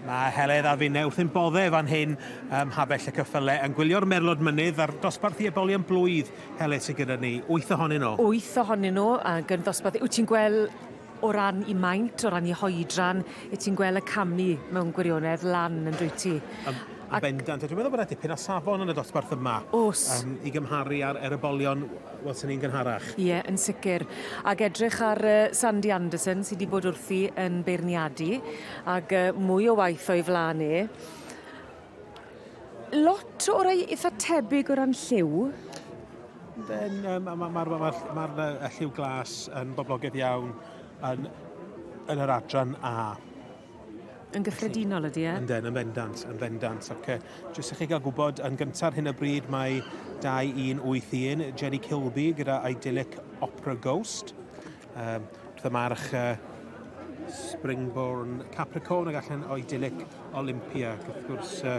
Mae Heledd a finne wrth ein bodde fan hyn ym Mhabell y Cyffyle yn gwylio'r merlod mynydd a'r dosbarth i ebolion blwydd, Heledd, sydd gyda ni. Wyth ohonyn nhw. Wyth ohonyn nhw ac yn ddosbarth... Wyt ti'n gweld o ran 'u maint, o ran 'u hoedran, wyt ti'n gweld y camu mewn gwirionedd lan yn dwyt ti? Yn yn bendant, a dwi'n meddwl bod 'na dipyn o safon yn y dosbarth yma. O's. Yym i gymharu â'r yr ebolion welson ni'n gynharach. Ie, yn sicir. Ag edrych ar yy Sandy Anderson sy 'di bod wrthi yn beirniadu ag yy mwy o waith o'i flan e. Lot o rai itha tebyg o ran lliw. Yndyn yym a ma' ma'r ma'r ma'r yy y lliw glas yn boblogaidd iawn yn yn yr adran A. Yn gyffredinol ydi e? Yndyn yn bendant yn bendant ac yy jyst i chi ga'l gwbod yn gynta ar hyn o bryd mae 2181 Jenny Kilby gyda Idyllic Opera Ghost. Yym wrth y march yy Springborn Capricorn ag allan o Idyllic Olympia ac wrth gwrs yy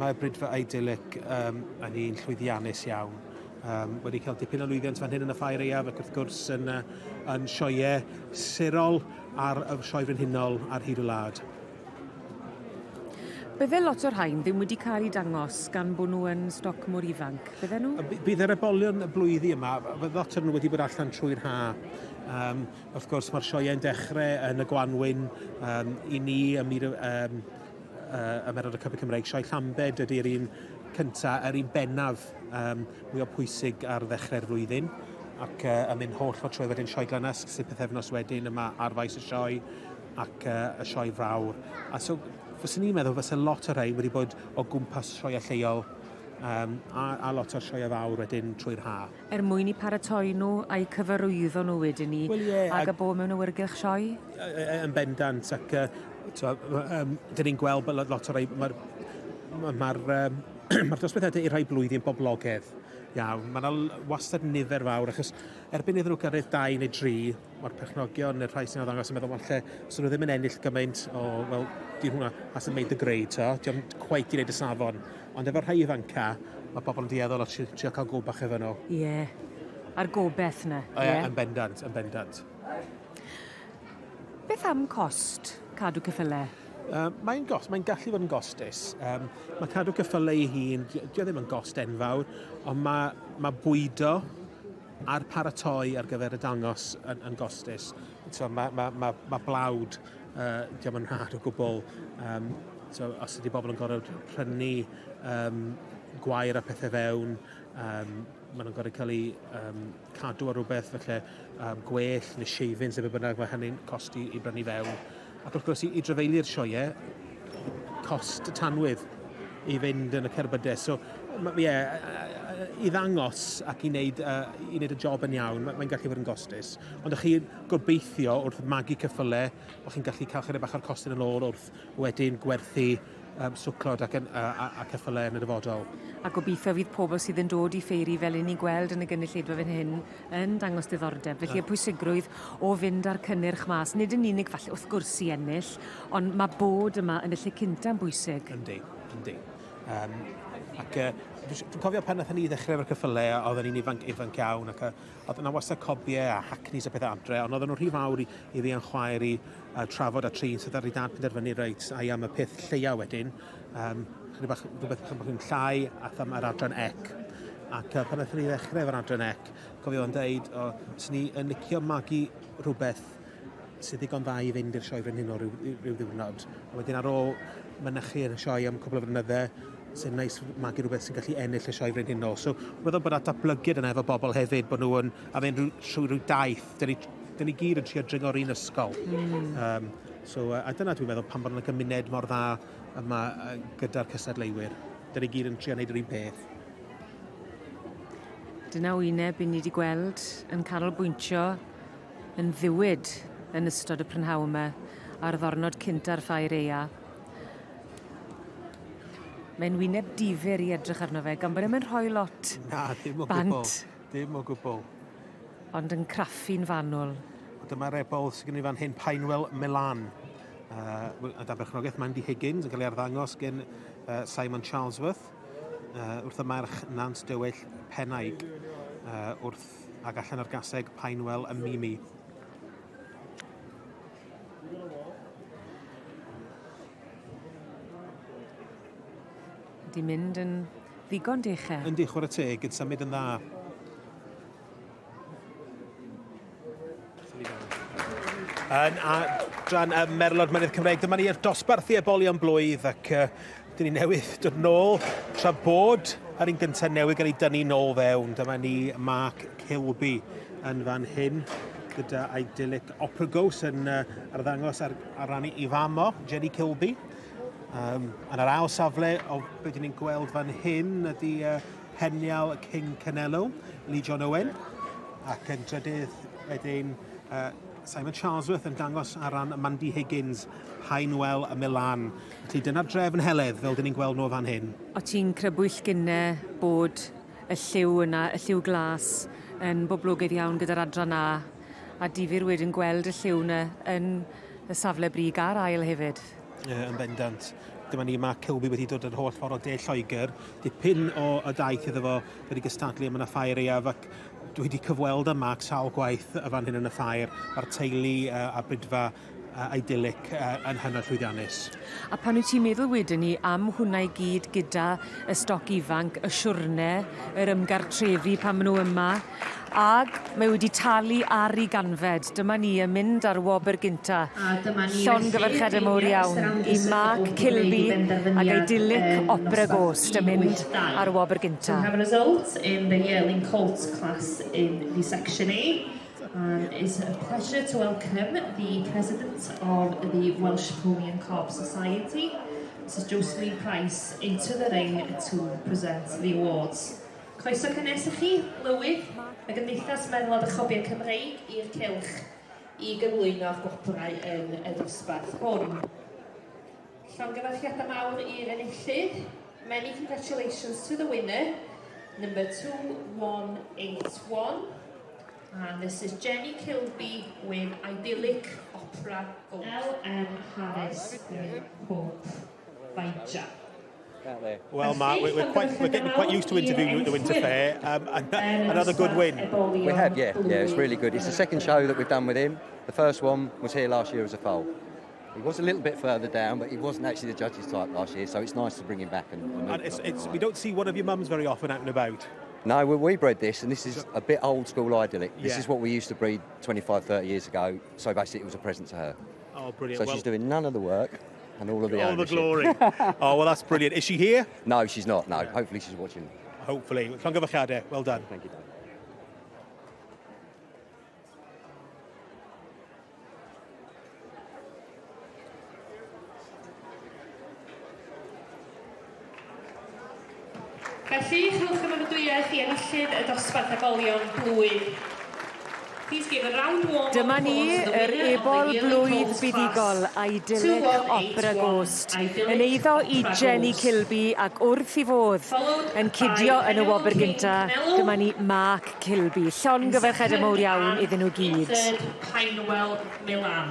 mae'r Bridfa Idyllic yym yn un llwyddiannus iawn. Yym wedi cael dipyn o lwyddiant fan hyn yn y Ffair Aeaf ac wrth gwrs yn yy yn sioeau sirol a'r y Sioe Frenhinol ar hyd y wlad. Bydde lot o'r rhain ddim wedi cael eu dangos gan bod nhw yn stoc mor ifanc, bydden nhw? Bydd yr ebolion y blwyddi yma, fydd lot ohonyn nhw wedi bod allan trwy'r ha. Um, wrth gwrs, mae'r sioeau'n dechrau yn y gwanwyn um, i ni ym myd um, uh, y Merlod y Cybi Cymreig. Sioe Llambed ydy'r un cynta, yr un bennaf um, mwy o pwysig ar ddechrau'r flwyddyn ac uh, yn mynd holl ffordd trwy wedyn Sioe Glynysg sydd pythefnos wedyn yma ar faes y sioe ac uh, y sioe fawr. A so, fyswn i'n meddwl fysa lot o rhai wedi bod o gwmpas sioeau lleol um, a, a lot o'r sioeau fawr wedyn trwy'r ha. Er mwyn i paratoi nhw a'u cyfarwyddo nhw wedyn ni well, yeah, ag a bod mewn awyrgylch sioe? Yn bendant ac uh, to, um, dyn ni'n gweld bod lot o rai, mae'r ma, ma um, ma dosbarthiadau i rhai blwyddyn boblogaidd iawn. Mae yna wastad nifer fawr achos erbyn iddyn nhw gyrraedd 2 neu 3, mae'r perchnogion neu'r rhai sy'n arddangos yn meddwl, falle, os nhw ddim yn ennill gymaint o, wel, di hwnna hasn't made the grade, to, diolch quite i wneud y safon. Ond efo'r rhai ifanca, mae pobl yn dueddol o trio, trio cael go bach efo nhw. Ie, yeah. a'r gobeth na. Ie, yeah. yn bendant, yn bendant. Beth am cost cadw ceffylau? Uh, mae'n gost, mae'n gallu fod yn gostus. Um, mae cadw ceffylau ei hun, dio ddim yn gost enfawr, ond mae, mae bwydo a'r paratoi ar gyfer y dangos yn, yn gostus. So, mae, mae, mae, mae blawd, uh, diolch yn rhad o gwbl. Um, so, os ydy bobl yn gorfod prynu um, gwair a pethau fewn, um, maen nhw'n gorfod cael eu um, cadw ar rhywbeth, felly um, gwell neu shavings neu be bynnag mae hynny'n costi i brynu fewn. Ac wrth gwrs, i, i drafeilio'r sioeau, cost y tanwydd i fynd yn y cerbydau. So, ie, yeah, i ddangos ac i wneud, uh, i wneud y job yn iawn, mae'n gallu fod yn gostus. Ond ych chi'n gobeithio wrth magu cyffylau, bod chi'n gallu cael chydig bach o'r costyn yn ôl wrth wedyn gwerthu um, swclod ac, yn, uh, a, a cyffylau yn y dyfodol. A gobeithio fydd pobl sydd yn dod i ffeiri fel 'yn ni'n gweld yn y gynulleidfa fan hyn yn dangos diddordeb. Felly y pwysigrwydd o fynd â'r cynnyrch mas, nid yn unig falle wrth gwrs i ennill, ond ma' bod yma yn y lle cynta yn bwysig. Yndi, yndi. Um, ac uh, dwi'n cofio pan nathon ni ddechrau efo'r cyffylau, oedden ni'n ifanc, ifanc iawn, ac uh, oedd yna wastad cobiau a hackneys a pethau adre, ond oedden nhw'n rhy fawr i, i fi a'n chwaer i uh, trafod a trin, so ddaru dad penderfynu, reit, a i am y peth lleia wedyn, um, chydig bach, rhywbeth bach yn llai, a tham yr adran ec. Ac uh, pan wnaethon ni ddechrau efo'r adran ec, cofio o'n deud, o, swn i yn licio magu rhywbeth sydd ddigon dda i fynd i'r sioe frenhinol rhyw, rhyw ddiwrnod. A wedyn ar ôl mynychu yn y sioe am cwbl o flynydde, sy'n neis magu rhywbeth sy'n gallu ennill y sioe frenhinol. So, meddwl bod yna datblygiad yna efo bobl hefyd, bod nhw yn, a fe'n trwy rhyw daith, dyn ni, dyn ni gyd yn trio dringo'r un ysgol. Mm. Um, so, a dyna dwi'n meddwl pan bod yna gymuned mor dda yma gyda'r cystadleuwyr. Dyn ni gyd yn trio gwneud yr un peth. Dyna wyneb i ni wedi gweld yn canolbwyntio yn ddiwyd yn ystod y prynhawn yma ar ddornod cynta'r ffair eia. Mae'n wyneb difyr i edrych arno fe, gan bod e'm yn rhoi lot Na, ddim o gwbl. Bant. Dim o gwbl. Ond yn craffu'n fanwl. A dyma'r ebol sydd gen i fan hyn, Pinewell Milan. Uh, a dan berchnogaeth Mandy Higgins yn cael ei arddangos gen uh, Simon Charlesworth uh, wrth y march Nant Dywyll Pennaig uh, wrth ag allan o'r gaseg Pinewell y Mimi. Di mynd yn ddigon dechau. Yndi, chwarae teg, yn symud yn dda. Yn adran y Merlod Mynydd Cymreig, dyma ni'r dosbarth i ebolion blwydd ac uh, dyn ni newydd dod nôl tra bod yr un gyntaf newydd gael ei dynnu nôl fewn. Dyma ni Mark Kilby yn fan hyn gyda Idyllic Opera Ghost yn uh, arddangos ar, ar rannu i famo, Jenny Kilby. Um, yn yr ail safle o beth ni'n gweld fan hyn ydy uh, Peniel King Canelo, Lee John Owen, ac yn drydydd wedyn uh, Simon Charlesworth yn dangos ar ran Mandy Higgins, Pinewell a Milan. Felly dyna'r drefn Heledd, fel dyn ni'n gweld nhw fan hyn. O ti'n crybwyll gynne bod y lliw yna, y lliw glas, yn boblogaidd iawn gyda'r adran A, a difyr wedyn gweld y lliw yna yn y safle brig a'r ail hefyd. Ie, yn bendant. Dyma ni, mae Kilby wedi dod yr holl ffordd o De Lloegr. Dipyn o y daith iddo fo wedi gystadlu am yn y ffair eiaf ac dwi wedi cyfweld â Mark sawl gwaith y fan hyn yn y ffair. Mae'r teulu uh, a bridfa uh, idyllic uh, yn hynod llwyddiannus. A pan wyt ti'n meddwl wedyn ni am hwnna i gyd gyda y stoc ifanc, y siwrne, yr ymgartrefu pan maen nhw yma, ag mae wedi talu ar ei ganfed. Dyma ni yn mynd ar wobr gynta. A dyma ni Llongyfarchiadau mowr iawn i Mark Kilby ag Idyllic Opera Ghost yn mynd ar wobr gynta. So we have a result in the yearling colt class in the section A. And it's a pleasure to welcome the president of the Welsh Pony and Cob Society, Mrs Josephine Price, into the ring to present the awards. Croeso cynnes i chi, Lywydd, y Gymdeithas Merlod a Chobiau Cymreig i'r cylch i gyflwyno'r gwobrau yn y dosbarth hwn. Llongyfarchiadau mawr i'r enillydd. Many congratulations to the winner, number 2181. And this is Jenny Kilby with Idyllic Opera Gold. L.M. Harris with Hope Baija. Well, Mark, we're, quite, we're getting quite used to interviewing you at the Winter Fair. Another good win. We have, yeah. Yeah, it's really good. It's the second show that we've done with him. The first one was here last year as a foal. He was a little bit further down, but he wasn't actually the judge's type last year, so it's nice to bring him back. And, and it's, it's, we don't see one of your mums very often out and about. No, well, we bred this, and this is a bit old school idyllic. This is what we used to breed 25, 30 years ago, so basically it was a present to her. Oh, brilliant. So well, she's doing none of the work and all of the All the glory. oh, well, that's brilliant. Is she here? No, she's not, no. Hopefully she's watching. Hopefully. Llongyfarchiadau. Well done. Thank you, Dave. Felly, rhowch gymeradwyaeth i enillydd y dosbarth ebolion blwydd. Please give a round warm Dyma ni applause to the yr winner of the ebol yearly blwydd Colts buddugol class, Idyllic Opera 2181, Ghost Idyllic yn eiddo i Opera Jenny Ghost. Kilby ac wrth i fodd Followed yn cydio by yn y wobr King gynta Canelo. dyma ni Mark Kilby. Llongyfarchiadau mowr iawn iddyn nhw gyd. Third, Pinewell Milan.